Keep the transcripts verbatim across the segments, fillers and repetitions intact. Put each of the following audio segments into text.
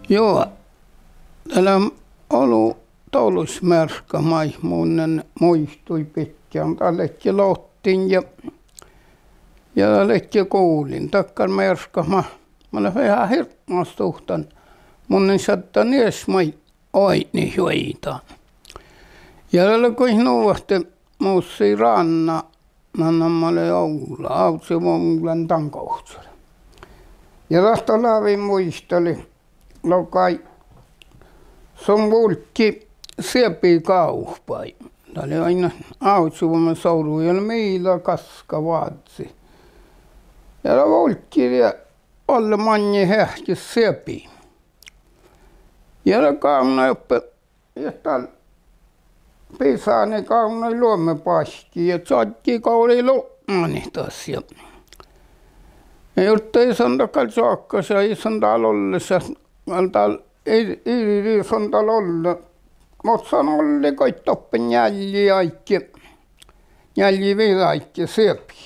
Juo, dat lea olu dološ mearkka maid mun lean muitui bidjan. Dat ledje lottin ja, ja dat ledje gulin. Dakkár mearkka ma, ma lean veahá hirbmat stuhttan. Mun lean šaddan ieš maid oaidnit juoidá. Ja dat lea goit nu ahte mus lei ránnjá, na namma lei Ovlla, Ávžževuovllain dan gohčodit. Ja dat lávii muitalit, logai, son vulggii Sebi gávpái. Dat lei ain Ávžževuomen soru ja lei miila gaskavázzi. Ja dat vulggii die oalle maŋŋit eahkes Sebi. Ja dat gávnna doppe, ja dál bisánii gávnnai luommebáikki ja čaddii govrii lupmanit das ja, ja jurddašii son dat gal čoakkaša, ii son dál ollešat, gal dál, ii, ii, ii son dál olle. Muhto son ollii goit doppe njeallji áigge, njeallji viđa áigge Sebi.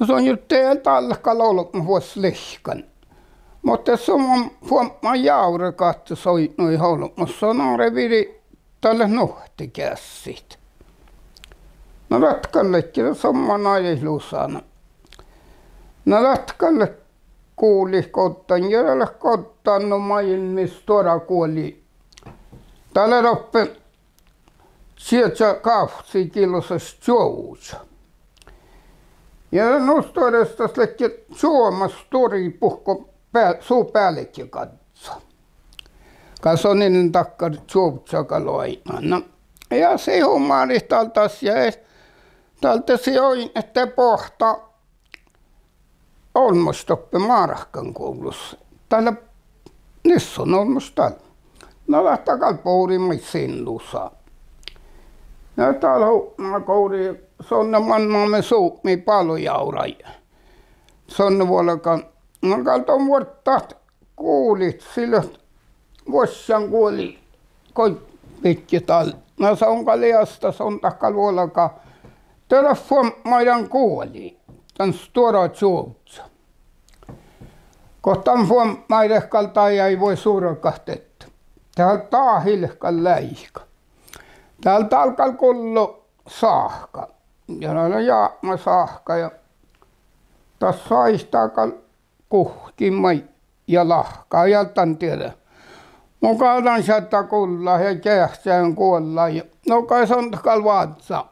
Son jurddašii dál leat gal olbmot vuos lihkkan. Muhto son fuobmá jávregat ahte soidnui olbmot, son árvii, dat leat nuhtegeassit. Na dat gal ledje somá najaid lusa. Na dat gal leat gulit goddán ja dat leat goddán nu máilmmis stuorra guoli. Dat lea doppe čieža gávcci kilosaš čuovža. Ja nu stuoras das ledje čuomas stuorra buhko, beal-, su bealgegadsa. Gal son in dakkár čuovžža gal oaidnán. Na, ja sii humárit dál das ja, dál de sii oidnet de boahtá olmmoš doppe Márkanguovllus. Dat lea nisson olmmoš dál. Na dat gal boriimet sin lusa. Na dál hupmá govrii, son manná me supmi balojávrái. Son vuolgá, na gal don vuorddát gulit, sii leat vuoššan guoli goit bidjat dál. Na son gal eastá, son dat gal vuolgá, de dat fuobmáidan guoli, dan stuorra čuovžža. Go dan fuobmáidat gal dajai vuoi surgat, de dál dat ii leat gal láiga. Dál, dál gal gullo sáhka. Ja dat lea jápmasáhka ja dat sáittá gal guhkkin maid ja lahka ja dan dieđe. Muhto dan šaddá gullat ja geahččadan guollái ja no gal son dat gal vázzá.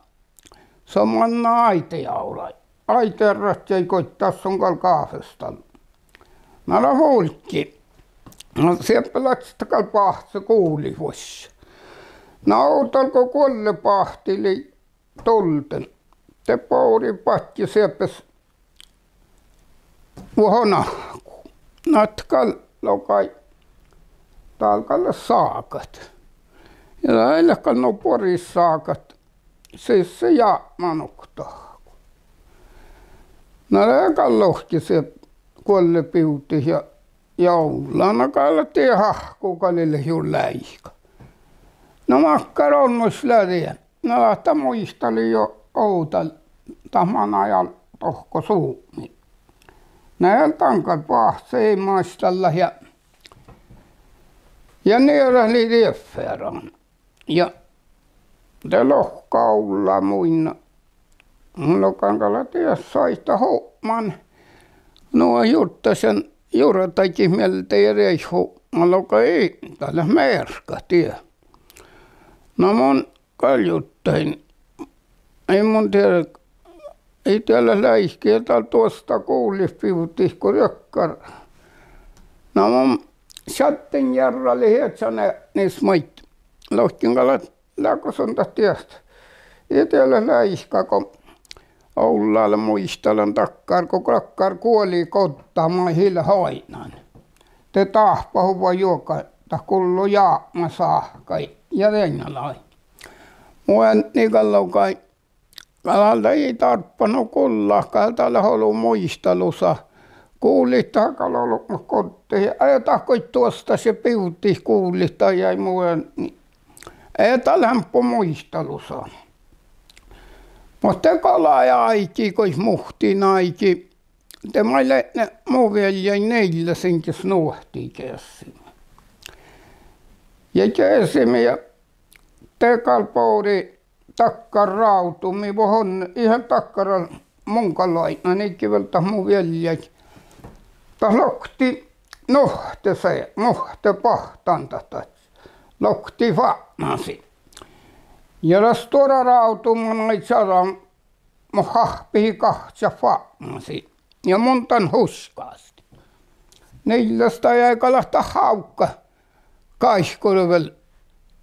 Son manná áidejávrai. Áidejárraččaid goit, das son gal gáfestallu. Na dat vulggii. Na Sebi ládjá gal báhce gulit vuos. Na ovdal go guollebáhti lei dulden, de bori badje Sebes vuohon áhkku. Na dat gal logai, dál gal leat ságat. Ja dat ii leat gal nu buorit ságat, sise jápmán okta áhkku. Na de gal lohke Seb-, guollebivdit ja, ja Ovlla, na gal lea, dat áhkku gal ii leat juo láiga. Na makkár olmmoš lea dien? Na dat muitalii juo ovdal, dat manai dohko supmi. Na dan gal báhcci maid dalle ja, ja nie dat lei diet fearán. Ja de lohká Ovlla munnje. Mun logan gal, dat sáhttá hupman. Nu jurddašan jurdagiid mielde ja dieid hupman, logai, dat leat mearkka die. Na mun gal jurddašin, ii mun dieđe, ii dieđe láigi, dál duostta gulit bivdit go riekkár. Na mun šadden jearralin iežan eatnis maid. Lohken gal, leago son dat diet. Ii dieđe láigi go Ovlla lea muitalan dakkár go dakkár guoli goddá maid ii leat oaidnán. De dáhpáhuvvá juoga, dat gullo jápmasáhkai ja dien lei. Munnje gal logai, gal dat ii dárbbaš nu gullat, gal dat lea olu muitalusa. Gulit dat gal olbmot goddit ja dat goit duosttaš ja bivdit gulit dajai munnje. Ii dat lean bo muitalusa. Muhto de galai áigi goit muhtin áigi de maid leat mu vieljain Niillas iŋgis nuohtii geasi. Ja geasime ja de gal bori dakkár rávdu mii vuos, ii dakkár, mun gal oaidnán, iige vel dat mu vieljain. Dat loktii nuohte, nuohtebáhttán dat, dat loktii fatnasiin. Ja dat stuorra rávdu manai čađa, mo háhpihii gahčat fatnasiin. Ja mun dan huškastin. Niillas dat eai gal leat dat hávgga gáikkude vel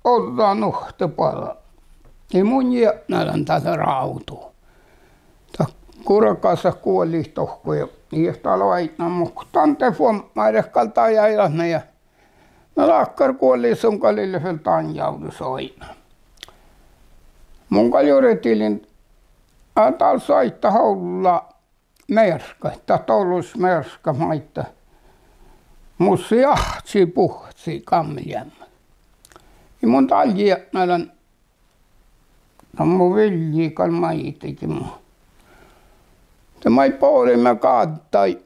ođđa nuohtebara. Ja mun jietnalin dat lea rávdu. Dat gurgasat guolit dohko ja ii dat oaidná, muhto dan de fuobmáret gal dat eai leat ja na dakkár guoli son gal lei vel dan jávdus oaidná. Mun gal jurddašin, a dál soaitá ollá mearkkaid, dat dološ mearkkaid maid mus lei áhčči buohcci gámmeljármmas. Ja mun dál jietnalin, dan mu vilji gal maiddái mu. De maid boriimet gáddái,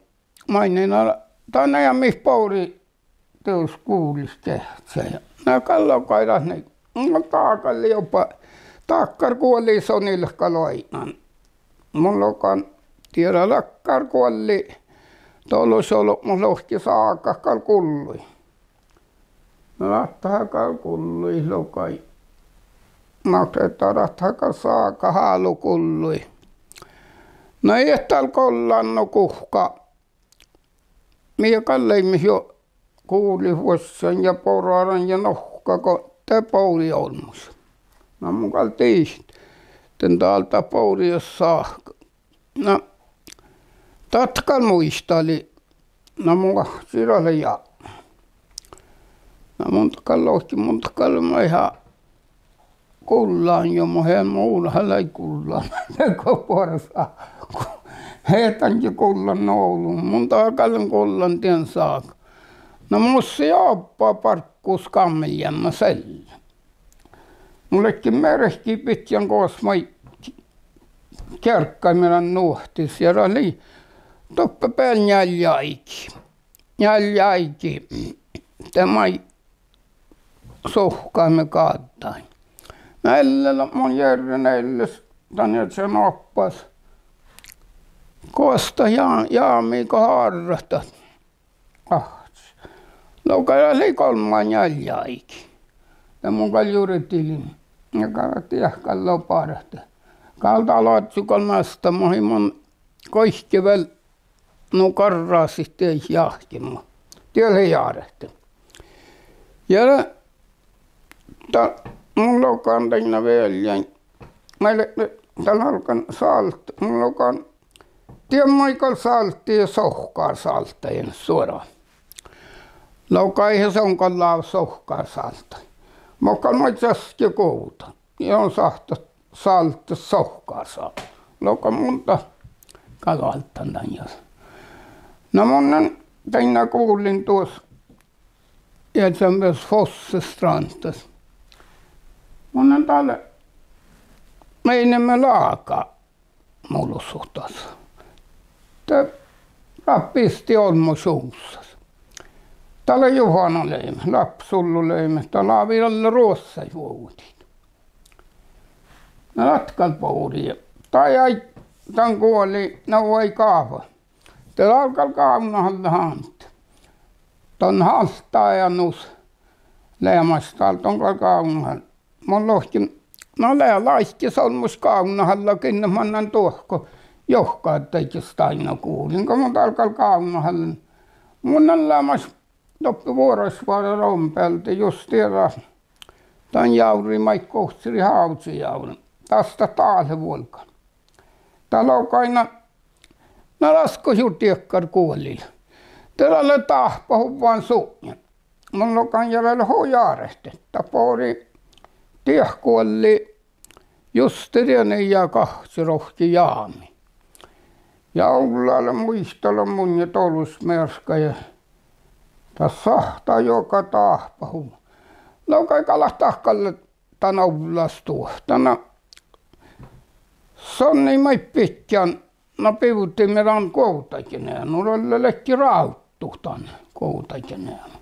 maid na, dan eamit bori dieđus guolis geahččá ja na gal logai dat, na, dat gal lei juo dakkár guoli son ii leat gal oaidnán. Mun logan, dieđán, dakkár guoli, dološ olbmot lohket ságat gal gullui. Na dat gal gullui, logai. Na de dat gal ságat álo gullui. Na ii dal gollan nu guhká. Mii gal leimmet juo gulit vuosttaš ja boraran ja nohkká go de bori olmmoš. Na mun gal dihten dál dat bori sáhka. Na dat gal muitalii. Na mu áhčči dat lea jápmán. Na mun dat gal lohken, mun dat gal maid gullan juo, mo ean mu uraha lei gullan go boras. Eanet gullan nu olu, mun dat gal lean gullan dien sága. Na mus lei oba barggus gámmeljármmas elle. Mun ledjen mearkki bidjan gos maid gearggaime dan nuohtis ja dat lei doppe beal njeallje áigi. Njeallje áigi de maid suhkáme gáddái. Na elle lea mun jerren, elle dan iežan oahpás. Gos dat ja-, jámi go árrat dat áhčči? Logai, dat lei golmma njeallje áigi. De mun gal jurddašin. Ja gal dat diet gal lea bargat. Gal dat oažžu gal measta, mo ii mun goit vel nu garrasit dieid jáhkima. Die lei ártet. Ja dat, mun logan dainna vieljain. Maid lea, dat álgá sáldda, mun logan, dien maid gal sálddá ja sohkkársálddá ja stuorra. Logai, son gal lává sohkkársálddái. Mo gal maid časkke guovdá. Ja sáhtát sálddát sohkkársálddái. Logan, mun dat gal válddán dan ja. Na mun lean dainna gullin duos, iežan ves Fossestrandas. Mun lean dál meineme lága mulusat das. De ráppistii olmmoš uvssas. Dat lea Juhana leime, Láppesullu leime, dat lávii dalle ruossáid vuovdit. Na dat gal bori. Dat eai dan guoli, na, eai gáfa. De dál gal gávdnahallat hánde. Dan hálddaeanus leamaš dál, don gal gávdnahal-, mun lohken, na lea láikes olmmoš gávdnahallagin, mannan dohko johkadedje dainna guliin go mun dál gal gávdnahallen. Mun lean leamaš doppe vuorašvárra rombealde, jus dieđán, dan jávri maid guhcci, Hávža jávri. Das dat dál lea vuolgán. Dat logai, na, na das go jur diekkár guoli lea. De dat lea dáhpáhuvvan sutnje. Mun logan, ja dat lea hui ártet. Dat bori diet guolli juste dien ja gahčerohkki jámi. Ja ovllá lea muitalan munnje dološ mearkka ja dat sáhttá juoga dáhpáhuvvá. Logai, gal dat gal lea dan ovllas duohta. Na son ii maid bidjan na bivdiimet dan Guovdageneanu, dalle ledje rávddut dan Guovdageneanu.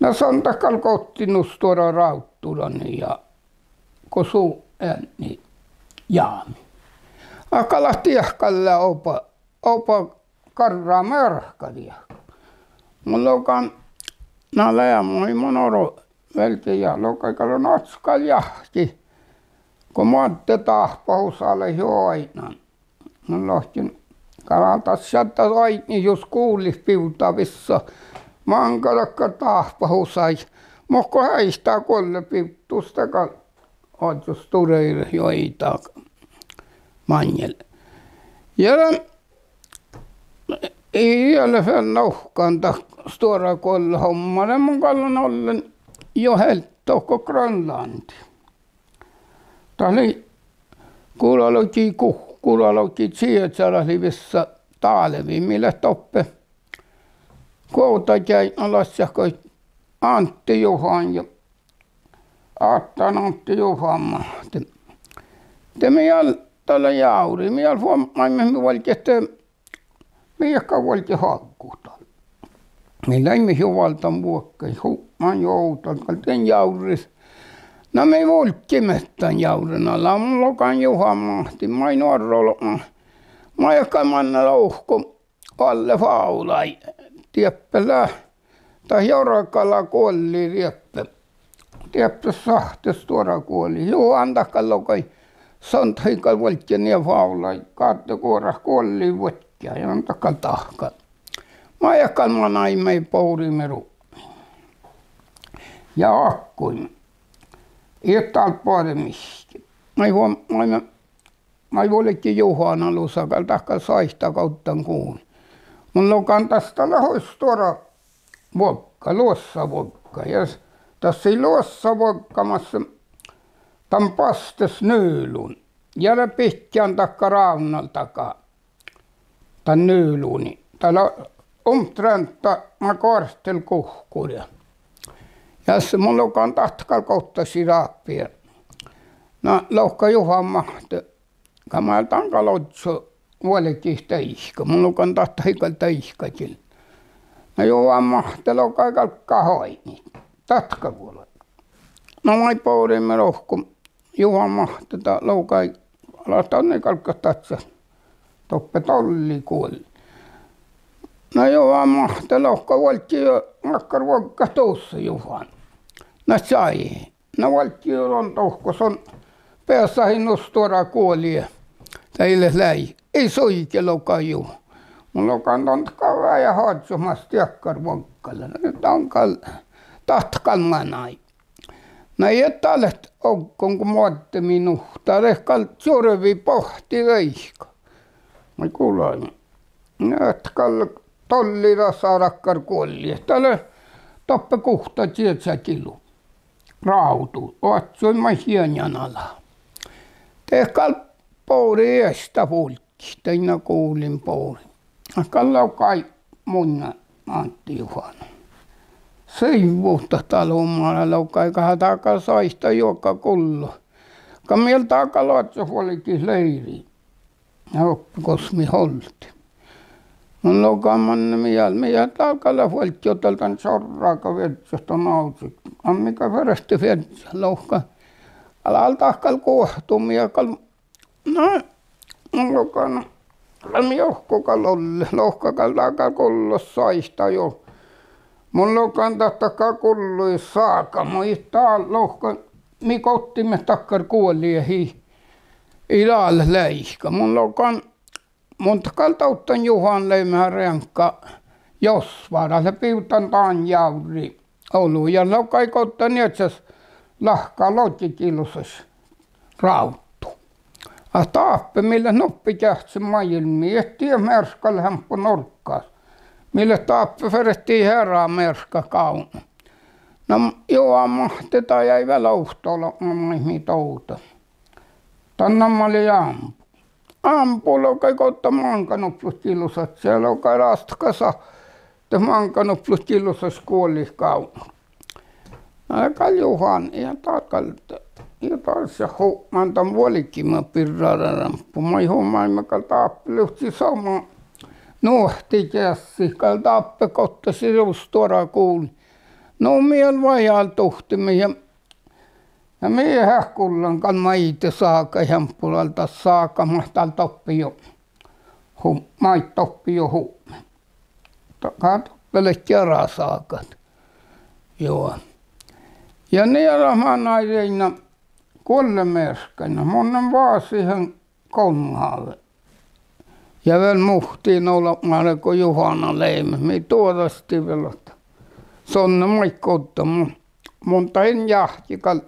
Na son dat gal gohčodii nu stuorra rávddu dan ja go su eadni jámi. Ahte gal diehko lea oba, oba garra mearkka diehko. Mun logan, na leamaš mun oro velge ja logai gal oaččut gal jahki. Go moadde dáhpáhusa lei oaidnán. Mun lohken, gal dat šaddá oaidnit jus gulit bivda vissa máŋga dakkár dáhpáhusaid. Muhto go heitá guolle bivddus, de gal oažžut stureide juoidá maŋŋel. Ja ii leat vel nohkan dat stuorra guolle homma, de mun galgan ollen juo helt dohko Grønlandi. Dat lei gulalovdji, gu-, gulalovdji čieža dat lei vissa dálvi mii leat doppe Guovdageaidnalaččat goit Ántá Juhán ja Áttán Ántá Juhán Máhtte. De mii gal dalle jávrii, mii gal fuobmáimet, mii vuolgit, mii gal vuolgit oaggut dál. Mii leimmet jo vel dan vuokkas, hupman jo ovdal gal dan jávris. Na mii vulggiimet dan jávren ala, mun logan Juhán Máhtte, maid nuorra olbmot, maid gal manne lohko oalle fávlaid, dieppe lea dat jorgala guolli dieppe. Dieppe sáhtte stuorra guoli. Juhán dat gal logai, son dat gal vuolgge nie fávlaid, gádde guorat guolli vuodjá ja dat gal dahká. Maid gal manaimet, boriimet ruoktot ja oagguimet. Ii dál boađe mihkkege. Maid vuo-, maid, maid vuolgge Juhánalusa gal dat gal soaittá govddan guoli. Mun logan, das dat lea hui stuorra vuogga, luossa vuogga. Ja das lei luossa vuogga mas dan basttes nylun. Ja de bidjan dakkár rávdnal daga dan nylunii. Dat lea omtrent na goartel guhkkur ja. Ja mun logan, dat gal govddašii dáppe. Na lohká Juhán Máhtte, gal mii dan gal ožžo vuolgit deike. Mun logan, dat ii gal deike gal. Na Juhán Máhtte logai gal, galgá oaidnit. Dat gal vuolgit. Na maid boriimet rohko. Juhán Máhtte dat logai, dat lei galggat dadjat doppe dolli guoli. Na Juhán Máhtte lohká: Vuolgge dakkár vuoggat dusa, Juhán? Na čájehii. Na vuolgge don dohko, son beasahii nu stuorra guoli, dat ii leat leai. Ii suige, logai Juhán. Mun logan, don dat gal vajá oažžut mas dakkár vuogga lea. Na don gal, dat gal manai. Na ii dat leat oggon go moadde mii nuhttá, de gal čurvii boahtti deike. Maid gula, na dat gal dolli dasa dakkár guoli, dat lea doppe guhtta čieža kilu. Rávdu oaččui maid jeanjá ala. De gal borii eašta fulggiid, dainna gulin borii. Gal logai munnje, Ántá Juhán. Sivvut dat dal lummara, logai, gal dat gal soaittá juoga gullo. Gal mii dat gal oažžut vuolgit leiri doppe gos mii oltiin. Mun logan: Manne mii, mii dat gal vuolgit dal dan čorraga viežžat dan ávžit? Gal mii gal fertet viežžat, lohká. Gal dat gal guohtui, mii gal Na, mun logan, gal mii dohko gal ollet, lohká, gal dat gal gullo soaittá juo. Mun logan, dat dat gal gullui sága, mun ii dal, lohká, mii govddiimet dakkár guoli, ii, ii dal leat leaika. Mun logan, mun dat gal dovddan Juhán, leimmet reaŋkka josvva, dat lea bivdan dan jávrii olu, ja logai: Go dat iežas lahka logi gilusaš rávdu? Ahte dáppe mii leat nuppi geahčen máilmmi, ii diet mearkka leat eambbo Norggas. Mii leat dáppe fertet eará mearkkat gávdnat. Na Juhán Máhtte dat jai vel ovtta olbma maid mii dovdat. Dan namma lei Ámbu. Ámbu, logai, go dat máŋga nuplut gilusat, ja logai: Rastahka sa, dat máŋga nuplut gilusaš guoli gávdnat? Na gal Juhán, ja dat gal, Ja dasa hupman dan vuolgima birra rámpu maid, hui maid gal dáppe livččii somá, nuohti geassit gal dáppe gottášii ru stuorra guvlii. Nu mii leat vajálduhttimin ja, ja mii eat gullan gal maid ságaid, eambbo dal dat ságat mat dal doppe juo, hu-, maid doppe juo hupmii. Dat gal doppe ledje eará ságat. Juo. Ja nie dat manai dainna guollemearkkain, mun lean vásihan golmmáve. Ja vel muhtin olbmá go Juhana Lemet, mii duođastii vel ahte son maid guđđa, mun, mun dain jáhkkin gal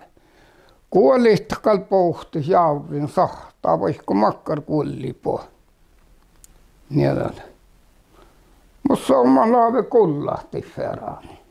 guolit gal bohtet jávrin sáhttá vaikko makkár guolli buot. Nie dat. Mus somá lávii gullat daid fearánii.